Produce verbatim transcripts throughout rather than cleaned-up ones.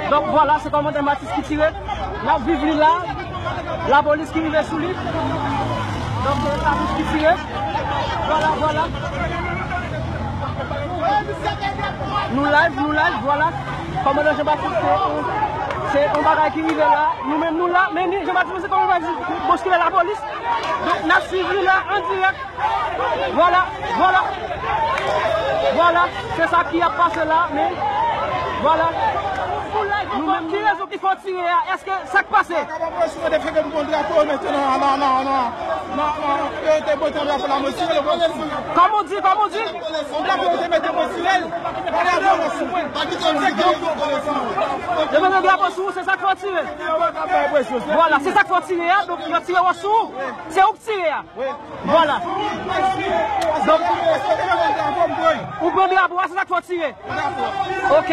Donk, vwala, se kòmandan Matis ki tire. N ap viv li la. Lapolis ki rive sou li. Donk, se lapolis ki tire. Vwala, vwala. Nou live, nou live, vwala. Kòmandan Jean Baptiste, se, se yon bagay ki rive la. Nou menm, nou la. Men ni, Jean Baptiste, se kòmandan Jean Baptiste boskile lapolis. Donk, n ap swiv li la, an dirèk. Vwala, vwala. Vwala, se sa ki ap pase la, men vwala. Nou menm, ki rezon ki fè w tire a? Èske sa k pase? Kòman w di, kòman w di? Yo mete drapo sou ou, se sa k fè w tire. Vwala, se sa k fè w tire a, donk yo tire w sou ou. Se ou k tire a. Vwala. Donk, ou pran drapo a, se sa k fè w tire. Ok.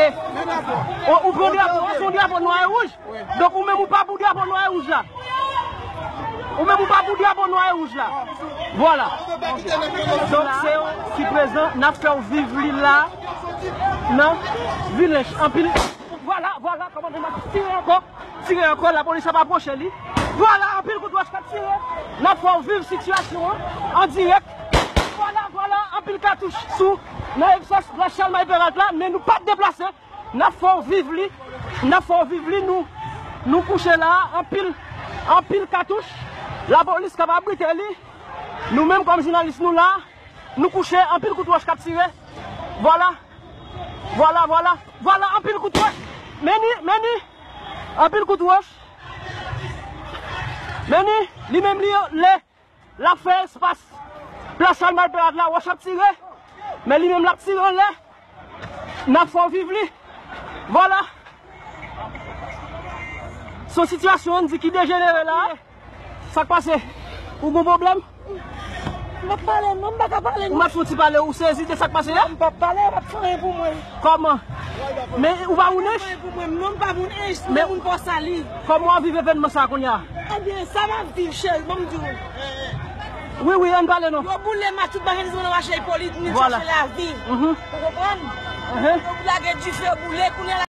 Ou, ou pran drapo a, se yon drapo nwa e wouj. Donk, ou menm ou pa pou drapo nwa e wouj la. Ou menm ou pa pou drapo nwa e wouj la. Vwala. Donk, se yon ti prezan, n ap fè w viv li la. Nan Vilens. Anpil. Vwala, vwala, kòmandan Max tire ankò. Tire ankò, lapolis ap apwoche li. Vwala, anpil kout wòch k ap tire. N ap fè w viv sitiyasyon an, an dirèk. Vwala, vwala, anpil katouch sou nan egzòs Plas Chalmay Peralt la, men nou pa t deplase. N ap fè w viv li. N ap fè w viv li, nou, nou kouche la, anpil, anpil katouch. Lapolis k ap abrite li. Nou menm kòm jounalis nou la, nou kouche, anpil kout wòch k ap tire. Vwala. Vwala, vwala. Vwala, anpil kout wòch. Men ni, men ni. Anpil kout wòch. Men ni, li menm li, lè l ap fè espas Plas Chalmay Peralt la, wòch ap tire. Men li menm l ap tire anlè. N ap fè w viv li. Vwala. Se yon sitiyasyon, ann di, ki dejenere la. Sa k pase? Ou gon pwoblèm? M p ap pale non, m pa ka pale non. Ou mèt fè yon ti pale, ou sezi de sa k pase a? M p ap pale, yo p ap fè anyen pou mwen. Kòman? Men ou pa moun Ench? Anyen pou mwen, non, m pa moun Ench, m se moun Pòsali. Kòman w ap viv evènman sa a kounye a? Ebyen, sa m ap viv, cheri, ban m di w. Wi, wi, ann pale non. Yo boule m ak tout bagay, nou rache Ipolit, nou chache lavi. Mhm. Ou konprann? Mhm. Yo lage dife, boule, kounye a la.